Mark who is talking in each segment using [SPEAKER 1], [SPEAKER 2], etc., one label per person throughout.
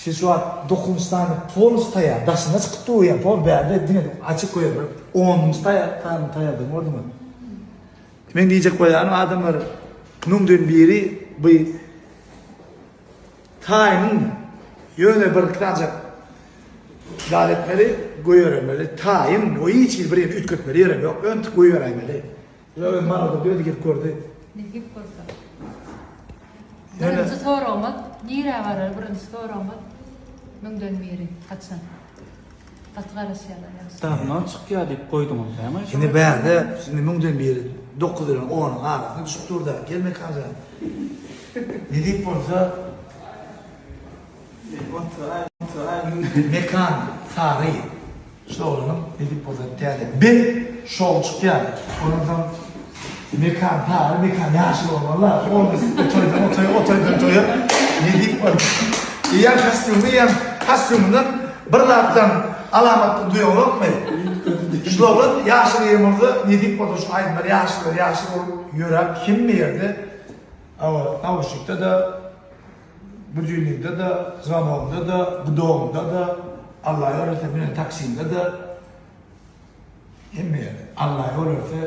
[SPEAKER 1] Siz şu wagt dokuzynjy sany polus taýýar, daşynda çykyp dur ýa pol bärde diňe açyk goýar bir onunjy taýýar sany taýýardygyny gördüňiz. Men diýjek bolýanym adamlar müňden biri bu taýynyň ýöne bir sanjak zat etmeli, goýbermeli, taýyn, o hiç hili bir ýerini üýtgetmeli ýerem ýok, öntik goýberäýmeli. Ýa öz Marada özi gelip gördi.
[SPEAKER 2] Nesip bolsa. Birinji soragymyz nirä barar birinji soragymyz müňden biri haçan? Gaty garaşýarlar ýagşy.
[SPEAKER 3] Dagyndan çykýa diýip goýduňyz dämi?
[SPEAKER 1] Indi bärde indi müňden biri dokuz bilen onuň arasyna düşüp durda gel Mekanjan. Nesip bolsa Mekan Sary şu oglanyň nesip bolsa täze bet şou çykýar. Ondan soň Mekan Sary Mekan ýaşyl bolmaly onuň toýdan o toýa o toýdan toýa nesip bolsa. Eýýäm kostýumy eýýäm kostýumyndan bir zatdan alamatdan duýaňokmy? Şul oglan ýaşyl geýen bolsa nesip bolsa şu aýdymlar ýaşyl ýaşyl bolup ýöräp hemme ýerde nauşnikde-de Budilnikde-de, zvonogda-da, gudogynda-da, Alla ýol berse minen taksimde-de, hemme ýerde. Alla ýol berse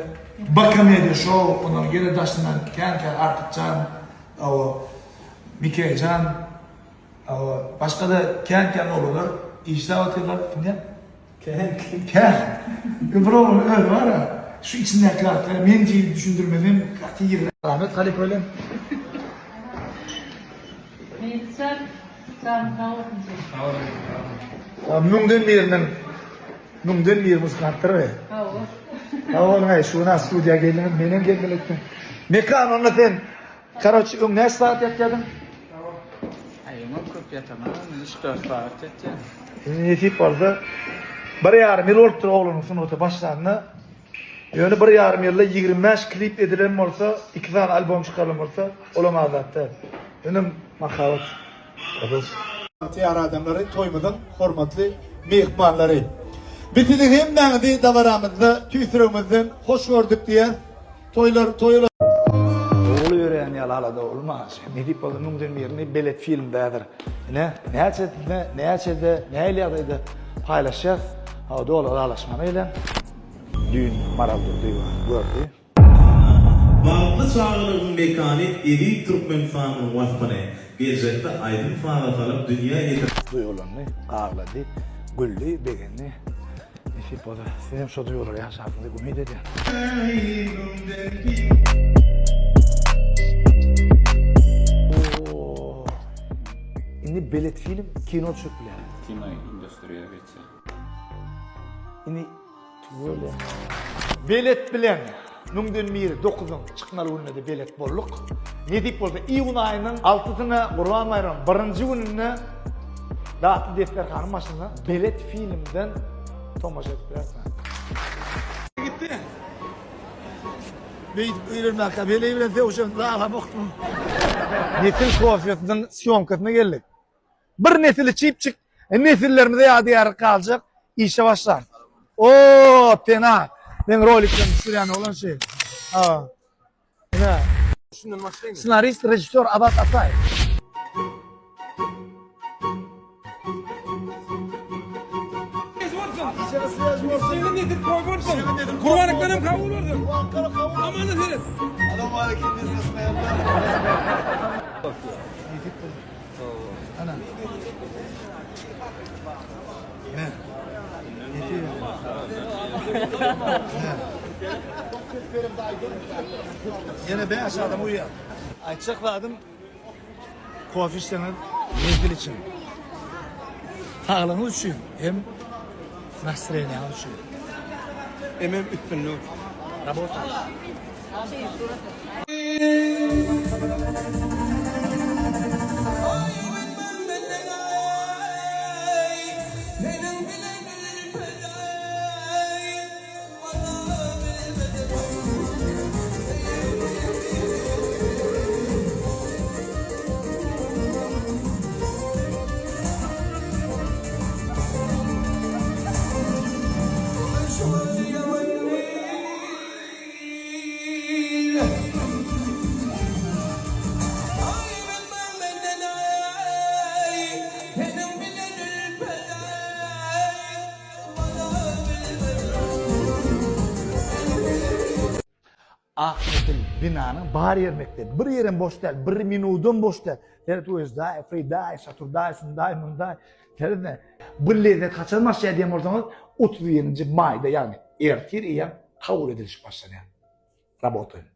[SPEAKER 1] B komediýa şou, ondan ýene daşyndan kän-kän Artykjan, hawa, Mikeýjan, hawa, başga-da kän-kän oglanlar işläp otyrlar. Ine. Kän. Kän. Bir oglan özi bar-a, şu içindäki zatlary men diýip düşündirmesem gaty ýygra. Rahmet halypa bilen.
[SPEAKER 2] Meýlisjan, janyň sag bolsun jigim.
[SPEAKER 3] Sag boluň, sag boluň.
[SPEAKER 1] Müňden biriniň müňden biri muzykantdyr be.
[SPEAKER 2] Hawa.
[SPEAKER 1] Sag boluň aý, şu gün-ä studiýa geldiňiz, menem gelmeli etdim. Mekan onda sen Karoçi öň näçe sagat ýatýadyň?
[SPEAKER 3] Aý öňem köp ýatamam, üç-dört sagat ýatýan.
[SPEAKER 1] Indi nesip bolsa bir ýarym ýyl bolupdyr oglanyň sungata başlanyna. Ýöne bir ýarym ýylda 25 klip edilen bolsa, iki sany albom çykarylan bolsa, olam az zat däl. Inim mahabat.
[SPEAKER 4] Bagtyýar adamlary toýumyzyň hormatly myhmanlary. Biz siziň hemmäňizi dabaramyzda tüýs ýüregimizden hoş gördük diýýäs. Toýlar toýlar.
[SPEAKER 1] Ogly ýöreýän ýaly alada bolma. Nesip bolsa müňden birini belet filmde häzir. Ine, näçesinde, näçede, nähili ýagdaýda paýlaşýas. Hawa, doly ylalaşmana gelen. Düýn Maral Durdyýewa gördi.
[SPEAKER 5] Bagtly çagalygyň mekany eziz Türkmenistanymyň waspyny geljekde aýdym-saza salyp dünýä ýetirip.
[SPEAKER 1] Duýgulandy, aglady, güldi, begendi. Nesip bolsa, siz hem şo duýgulary ýaşarsyňyz diýip umyt edýän. Indi belet film kino düşürip bilýär.
[SPEAKER 3] Kino industriýa geçýär.
[SPEAKER 1] Indi tüweleme. Belet bilen müňden biri dokuzyň çykmaly gününe-de belet bolduk. Nesip bolsa iýun aýynyň altysyna Gurban baýramyň birinji gününde Datly desterhanyň başynda Belet filmden tomaşa edip bilersiňiz. Gitdi. Beýdip öýlenmäkä beleý bilen sögüşen zalamokmy? Nesil kofesiniň sýomkasyna geldik. Bir nesili çipçik nesillerimize ýadygärlik galjak işe başlarys. O, pena. Meň roliklerimi düşürýän oglan şeý. Ha. Ine.
[SPEAKER 6] Şundan başlaýyn.
[SPEAKER 1] Ssenarist, režissýor Azat Ataýew.
[SPEAKER 6] Gurbanlyklarym kabul bolsun. Amana seret.
[SPEAKER 1] Ana. Ne? Ýene 5 adam uýýar. Aýtjak zadym kofe içseňiz mezgil içiň. Saglygyňyz üçin hem nastroýeniýaňyz üçin.
[SPEAKER 6] Hemem üstünlik.
[SPEAKER 1] Rabota. Ak Nesil binanyň bar ýeri mekdep. Bir ýerem boş däl, bir minudam boş däl. Seret Uezdaý, Fridaý, Şaturdaý, şundaý, mundaý. Seret Bu lezzet haçan başlaýar diýen bolsaňyz, 31-nji maýda, ýagny ertir eýýäm kabul edilişik başlanýar. Rabotaýyn.